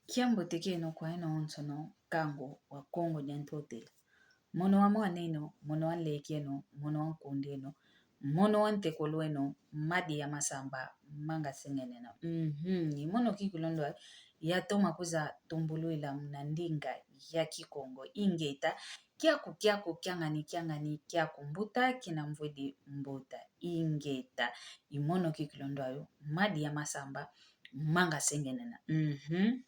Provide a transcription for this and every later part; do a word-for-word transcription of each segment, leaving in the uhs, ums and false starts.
Kiambote kieno kwa eno onsono, kangu wa Kongo dia Ntotela. Mono wa mwaneno, mono wa nlekeno, mono wa nkundeno, mono wa ntekolweno, madi ya masamba, manga sengenena. Mhm, i mono kikilu ndo yatoma kwiza tumbulwila muna ndinga ya Kikongo. Ingeta, kiaku, kiaku, kiangani, kiangani, kiaku, mbuta, kina mvwidi mbuta. Ingeta, i mono kikilu ndo yo, madi ya masamba, manga sengenena. Mhm.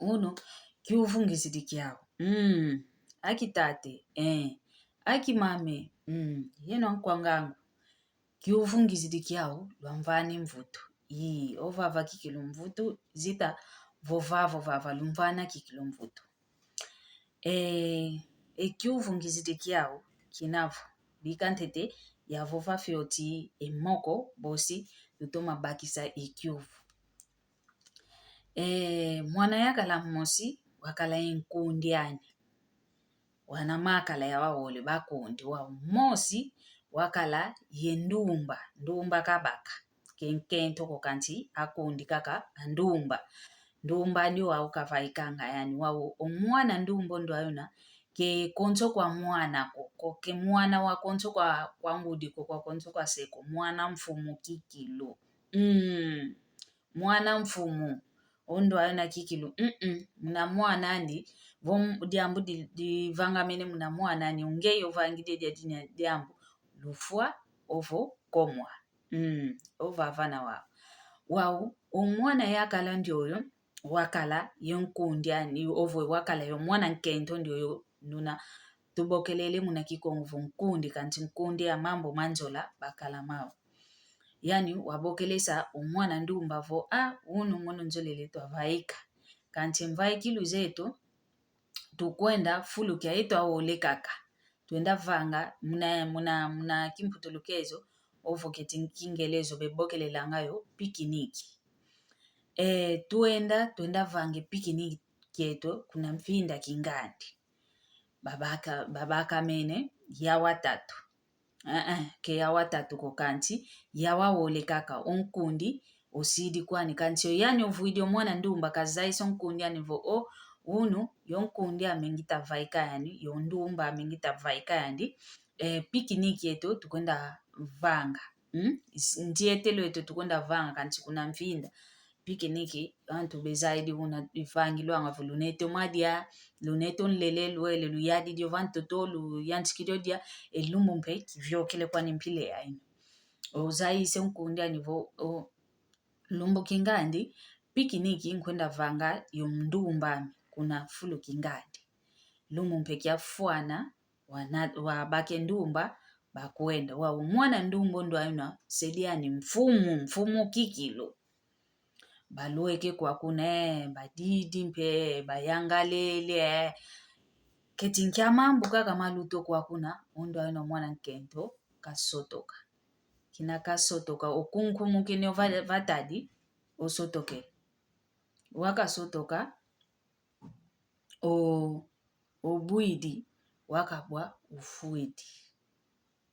Unu, kiuvu ngizidi kiau. Mm. Aki tate, eh. Aki mame, mm. Yeno ankwa ngangu. Kiuvu ngizidi kiau, lwamvani mvutu. Ii, ovava kikilu mvutu, zita vova, vovava, lumvana kikilu mvutu. E, e kiuvu ngizidi kiau, kina vo. Bika ntete, yavova fioti, e moko, bosi, lutoma bakisa e kiuvu. E, mwana yakala mosi, wakala ye nkundi ani. Wana makala ya wawole bakundi, wa mosi, wakala ye ndumba, ndumba kabaka. Ke nkento ko kanti akundi kaka ndumba. Ndumba ndi wau kavaikanga yani, wau o mwana ndumba ndo ayuna, ke konso kwa mwana ko, ko ke mwana wa konso kwa, kwa ngudi ko, kwa konso kwa se ko, mwana mfumu kikilu. Mm. Mwana mfumu, o ndo ayuna kikilu, mm-mm, muna mwana andi, vo m-, diambu di-, divangamene muna mwana andi, ungeye ovangidi dia dina diambu, lufwa, ovo komwa. Mm, ovavana wau. Wau, o mwana yakala ndioyo, wakala yo nkundi ani, ovo wakala yo mwana nkento ndioyo nuna tubokelele muna Kikongo vo nkundi, kanti nkundi ya mambu ma nzola bakala mau. Yani, wabokelesa o mwana ndumba vo, a, unu mono nzolele twavaika. Kanti mvaikilu zeto, tukwenda fulu kia yeto awole kaka. Twenda vanga muna, muna, muna kimputulukezo, ovo keti nkingelezo bebokelelanga yo pikiniki. E, twenda, twenda vanga e pikiniki kieto kuna mfinda kingandi. Babaka, babakamene, ya watatu. Eh, eh, ke ya watatu ko kanti, ya wawole kaka, o nkundi, osidi kwani kanti, o yani ovwidi o mwana ndumba, kazayisa o nkundi ani vo, o, unu, yo nkundi ame ngita vaika yani, yo ndumba ame ngita vaika yani, eh, pikiniki eto tukwenda vanga. Mm? Ndietelo eto tukwenda vanga kanti kuna mfinda. Pikiniki, antu bezaidi una ivangilwanga vo lunete o madia, lunete o nlele, lwele, luyadidi o vantoto, luyantikidi o dia, e lumbu mpe kiviokele kwani mpila yayi. Ozayisa o nkundi ani vo, o lumbu kingandi, pikiniki nkwenda vanga yo ndumba ami, kuna fulu kingandi. Lumbu mpe kiafwana, wana, wabaka e ndumba, bakwenda. Wau mwana ndumba o ndo ayuna, se diani mfumu, mfumu kikilu. Balweke kwakuna, badidi mpe, bayangalele. Keti nkia mambu kaka maluta kwakuna, o ndo ayuna mwana nkento, kasotoka. Kina kasotoka, okunkumukini o va-, vatadi, osotokele. Wakasotoka, o, obwidi, wakabwa ofwidi.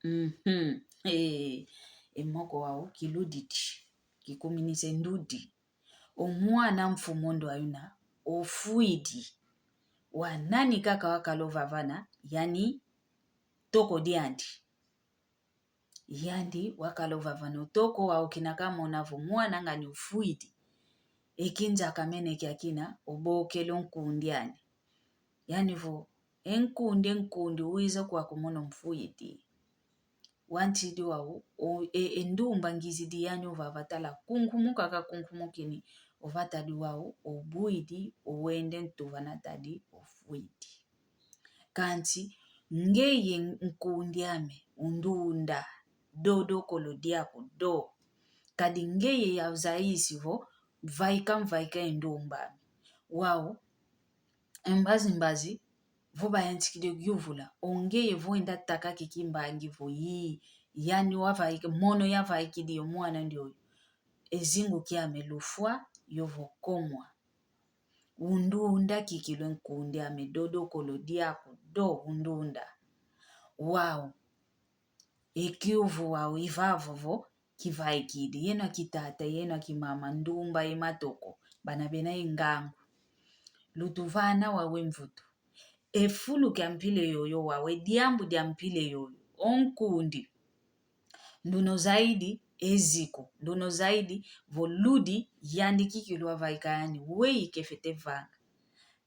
Mhm. Eh, e moko wau kiludidi, kikuminisa e ndudi. O mwana mfumu o ndo ayuna, ofwidi. Wa nani kaka wakala ovavana, yani toko diandi. Yandi wakala ovavana o toko wau kina kamona vo mwana ngani ofwidi. E kinza kamene kiakina, obokele o nkundi ani. Yani vo, e nkundi, e nkundi, wiza kwaku mono mfwidi. Wantidi wau, o, e, e ndumba ngizidi yani ovava tala kunkumuka kakunkumukini, ovatadi wau, obwidi, owende ntuva na tadi, ofwidi. Kanti, ngeye nkundi ame, undunda, do dokolo diaku do. Kadi ngeye yazayisi vo, vaika mvaika e ndumba ame. Wau, mbazi mbazi, vo bayantikidi yuvula, o ngeye vo enda taka kiki mbangi vo yi, yani wavaika, mono yavaikidi yo mwana ndioyo. E zingu kiame lufwa, yovo komwa. Undunda kikilu e nkundi ame do dokolo diaku do undunda. Wau. E kiuvu wau ivavo vo kivaikidi. Yeno akitata, yeno akimama, ndumba ye matoko. Bana bena ye ngangu. lutuvana wau e mvutu. E fulu kia mpila yoyo wau, e diambu dia mpila yoyo, o nkundi. Nduno zaidi e ziku, nduno zaidi vo ludi yandi kikilu wavaika yani, weyi kefete vanga.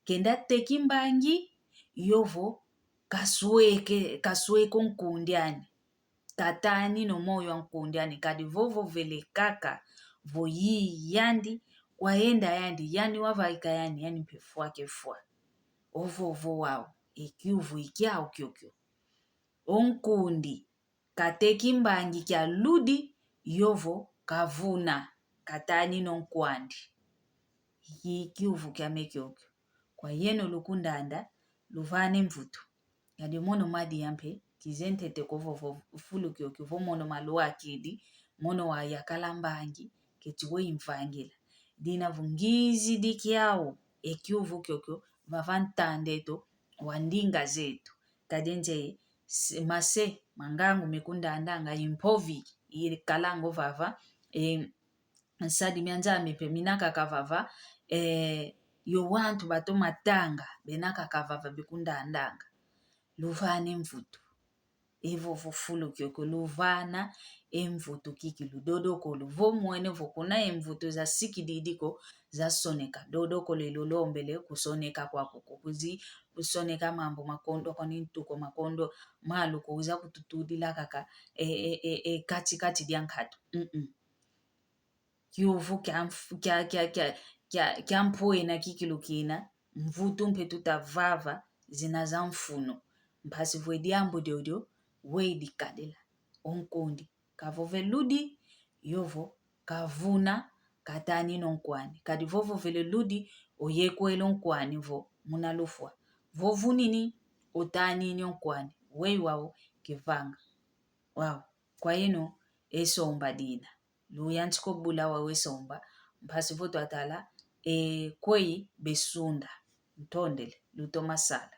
Kenda teki mbangi, yovo kasweke, kasweke o nkundi ani. Katanina o moyo a nkundi ani, kadi vovo vele kaka vo yi yandi, kwa yenda yandi, yani wavaika yani, yani mpe fwa kefwa. Ovovo wau, e kiuvu i kiau kiokio. O nkundi kateki mbangi kia ludi, yovo kavuna, katanina o nkwandi. Ki kiuvu kiame kiokio. Kwa yeno lukundanda, luvana e mvutu. Kadi mono madia mpe, kize ntete ko vovo fulu kiokio vo mono maluakidi, mono wayakala mbangi, keti weyi mvangila. Dina vo ngizidi kiau, e kiuvu kiokio, vava ntanda eto, wa ndinga zeto. Kadi nze, s-, mase, ma ngangu mekundandanga, i mpovi, ikalango vava, e, nsadi mia Nzambi mpe minakaka vava, eh, yo wantu batoma tanga, benakaka vava bekundandanga. Luvana e mvutu. Evovo fulu kiokio luvana e mvutu kikilu dodokolo. Vo mwene vo kuna e mvutu zasikididi ko zasoneka. Dodokolo e lulombele kusoneka kwaku ko. Kuzi kusoneka mambu makondo ko ni ntuko makondo malu ko wiza kututudila kaka e, e, e, e, kati kati dia nkatu. Mm-mm. Kiuvu kia mf-, kia, kia, kia, kia, kia mpwena kikilu kina, mvutu mpe tuta vava zina za mfunu. Mpasi vo e diambu diodio, weyi dikadila. O nkundi kavovele ludi, yovo kavuna, katanina o nkwani. Kadi vovovele ludi, oyekwele o nkwani vo muna lufwa. Vovunini, otanini o nkwani. Weyi wau kevanga. Wau. Kwa yeno, e somba dina. Luyantika o bula wau e somba, mpasi vo twatala, e, kweyi besunda. Ntondele, lutoma sala.